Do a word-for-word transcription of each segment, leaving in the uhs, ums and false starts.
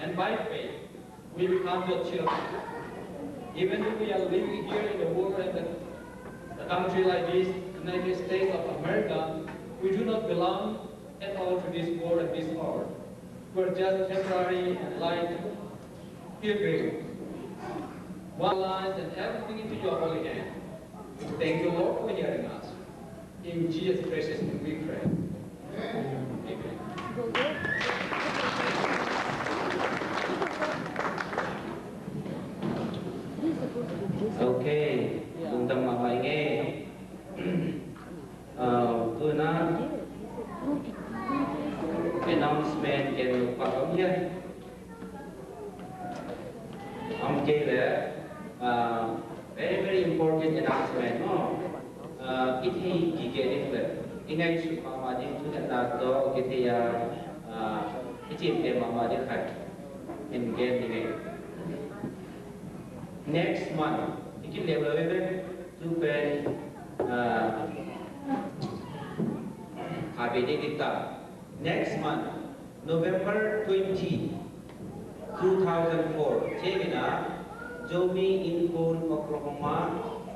And by faith, we become your children. Even if we are living here in the world and the, the country like this, United States of America, we do not belong at all to this world and this earth. We're just temporary and light pilgrim. One life and everything into your holy hand. Thank you, Lord, for hearing us. In Jesus' precious name we pray. Amen. Ok, lungdam mahmah ing ei. Ah, tu-in ah announcement gen nop pah om hia? Om kei leh, ah, very, very important announcement maw. Ah, i thei gige ding leh i ngaihsut mahmah ding thungetna tawh kithei a, ah, i ciamteh mahmah ding khat in gen ding ei. Next month, i kip leuleu ei ve. Tu pen, ah, a bei ding ding ta. Next month, November twenty, two thousand four, ciangin ah Zomi Innkuan Oklahoma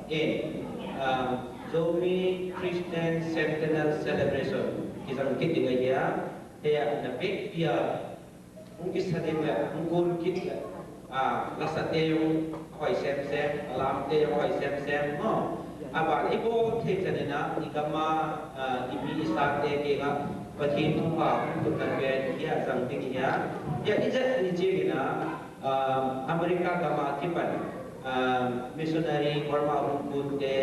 in, ah, Zomi Christian Centennial Celebration kizang kit ding ahi a, hei ah na pekpi a hong kisa ding leh hong kun kit leh, ah, lasate zong a hoih semsem, a lamte zong a hoih semsem maw. A ban i bawl thei ciangin ah i gam a, ah, i mi i sate kiangah Pathian thupha hong tun na pen hia zang ding hi a. Hia i zat ni ciangin ah, ah, America gam a kipan, ah, missionary Burma hong kunte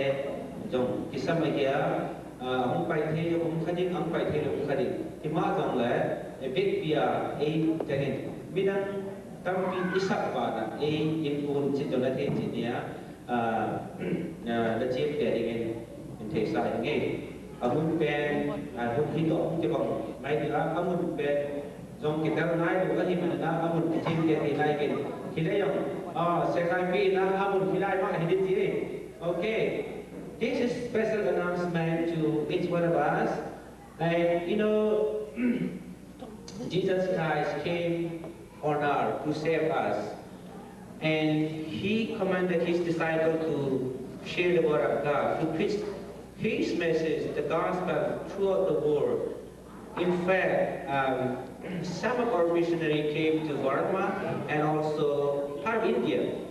zong kisam ahi a. Ah, hong pai thei le hong kha ding, hong pai thei le hong kha ding. Hi mah zong le, eh, bekpi a ei tengin midang tampi i sak banah ei innkuan cih zong na thei cih ni a, ah, ah, na ciamteh dingin in theisa ing ei. A hun pen, ah, hun hi tawh hong kibang mai ding a, a mun pen zong kitel nai lo ahih manin ah a mun kiciamteh thei nai kei. Hi leh zong, ah, Sengaipi in ah a mun hi lai mah hi ding ci ei. Okay. This is special announcement to each one of us. And you know, Jesus Christ came on earth to save us. And he commanded his disciples to share the word of God, to preach his message, the gospel, throughout the world. In fact, um, some of our missionaries came to Burma and also part of India.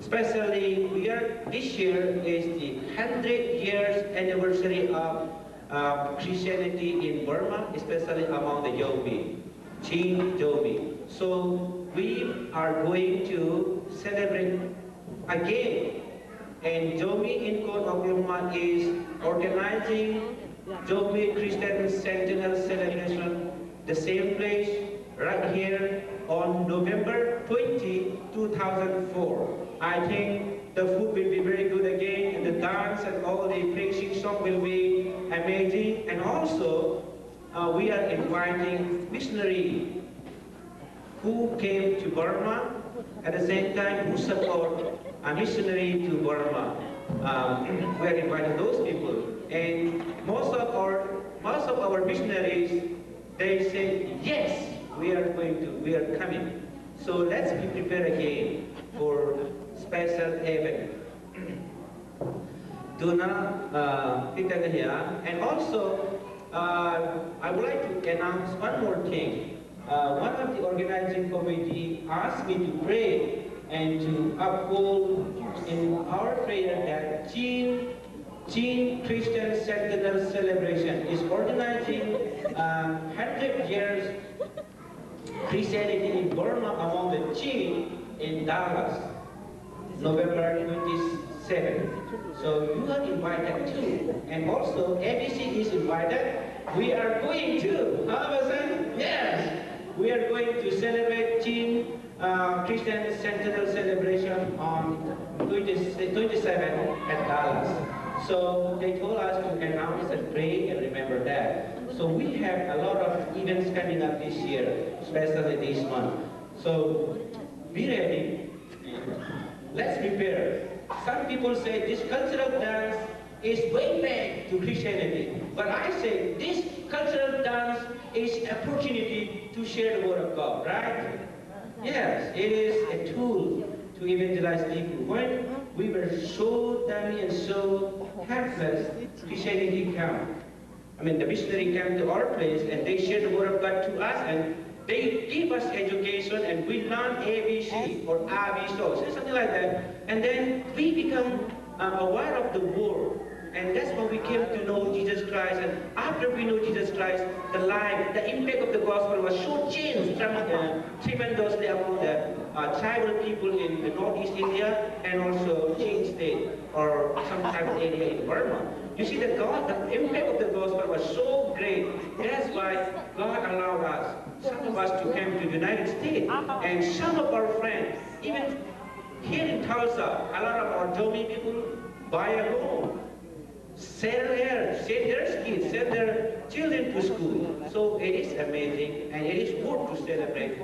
Especially, we are, this year is the hundred years anniversary of, uh, Christianity in Burma, especially among the Zomi, Chin Zomi. So we are going to celebrate again. And Zomi Innkuan Oklahoma is organizing Zomi Christian Centennial Celebration, the same place, right here on November twenty, two thousand four. I think the food will be very good again, and the dance and all the praising song will be amazing. And also, uh, we are inviting missionary who came to Burma, at the same time who support a missionary to Burma. Um, we are inviting those people. And most of our, most of our missionaries, they say, "Yes, we are going to, we are coming." So let's be prepared again for special event. Tu-in ah, uh, Peter here. And also, uh, I would like to announce one more thing. Uh, one of the organizing committee asked me to pray and to uphold in our prayer that Chin, Chin Christian Centennial Celebration is organizing, uh, hundred years Christianity in Burma among the Chin in Dallas, November twenty-seven. So you are invited too. And also, A B C is invited. We are going to. Hundred percent? Yes. We are going to celebrate Chin, uh, Christian Centennial Celebration on twenty, twenty-seven at Dallas. So they told us to announce and pray and remember that. So we have a lot of events coming up this year, especially this month. So be ready. Let's prepare. Some people say this cultural dance is way back to Christianity. But I say this cultural dance is opportunity to share the word of God, right? Yeah, It is a tool to evangelize people. When we were so dummy and so helpless, Christianity came. I mean, the missionary came to our place and they shared the word of God to us and they give us education and we learn A B C or A B C, so something like that. And then we become uh, aware of the world. And that's when we came to know Jesus Christ. And after we know Jesus Christ, the life, the impact of the gospel was so changed from, uh, tremendously among the uh, tribal people in the northeast India and also Chin State or some tribal area in Burma. You see, the God, the impact of the gospel was so great. That's why God allowed us, some of us, to come to the United States, and some of our friends, even here in Tulsa, a lot of our Zomi people buy a home, settle here, send their kids, send their children to school. So it is amazing, and it is good to celebrate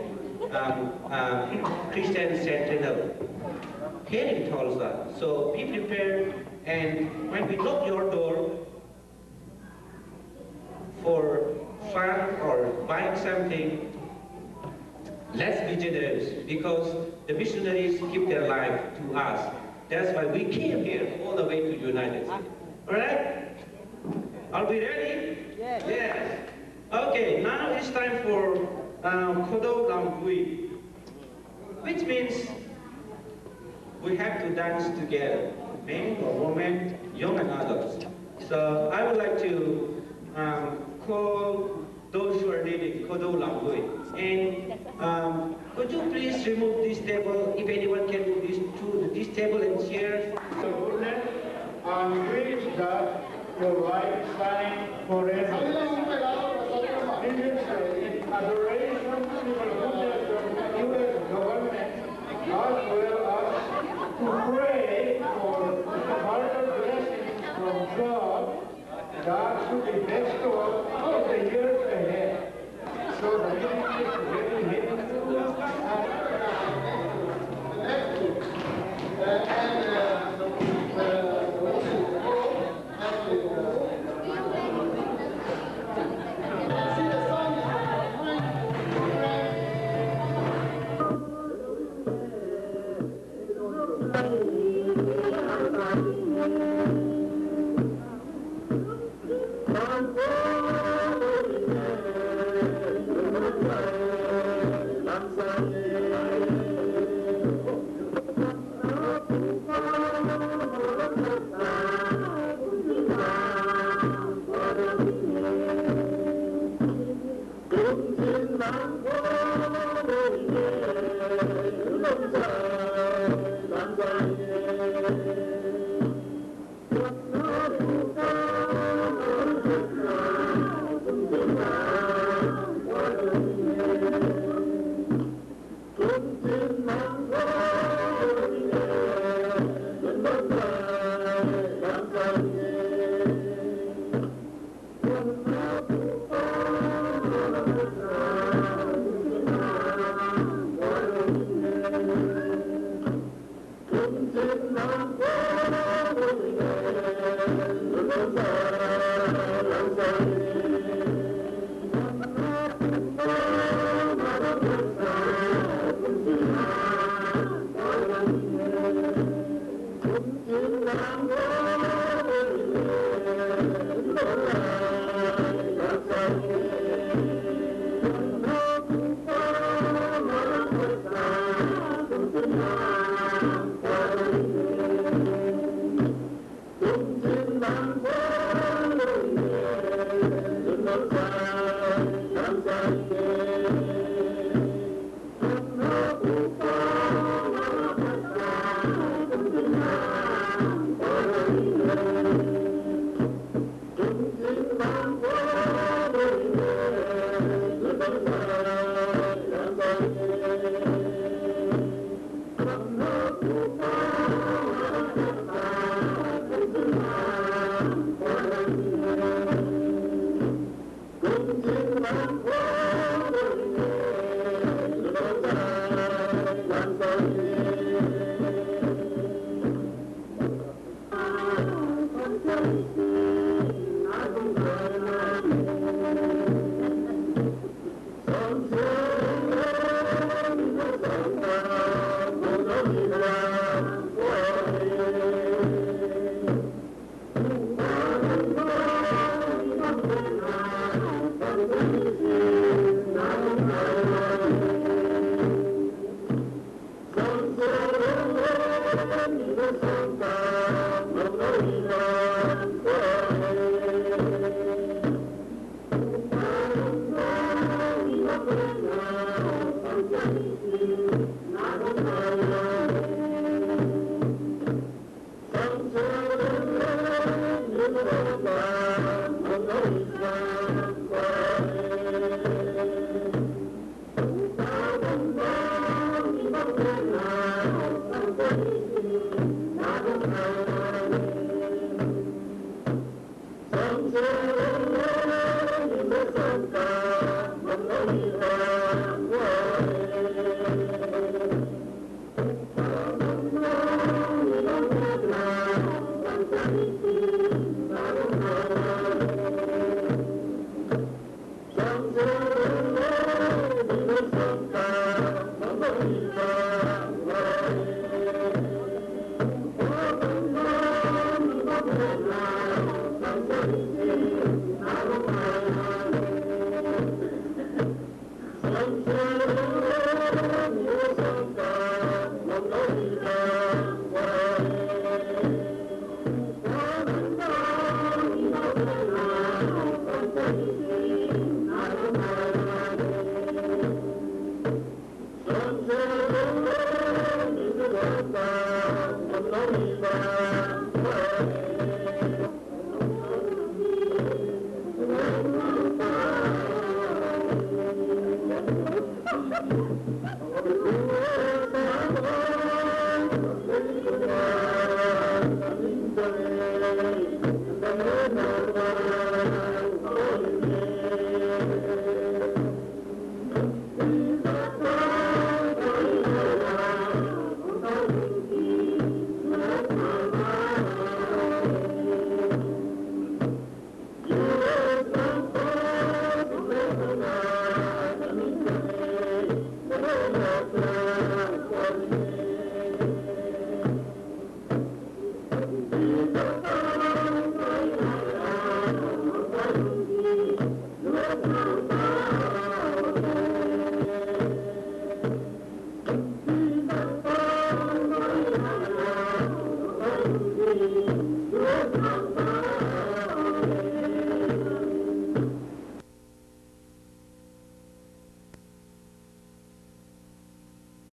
um, um, Christian Centennial here in Tulsa. So be prepared, and when we knock your door for fun or buying something, let's be generous, because the missionaries give their life to us. That's why we came here all the way to United States. All right? Are we ready? Yes. Yes. Okay, now it's time for uh, Khudo Lamgui, which means we have to dance together, men or women, young and adults. So I would like to um, call those who are leading, Khudo Lamgui. And um, could you please remove this table, if anyone can move this to this table and chairs? And wish that your life shine forever. This is in adoration to the Buddha from the U S government, as well as to pray for further blessings from God that should be bestowed in the years ahead. So the ministry is very helpful.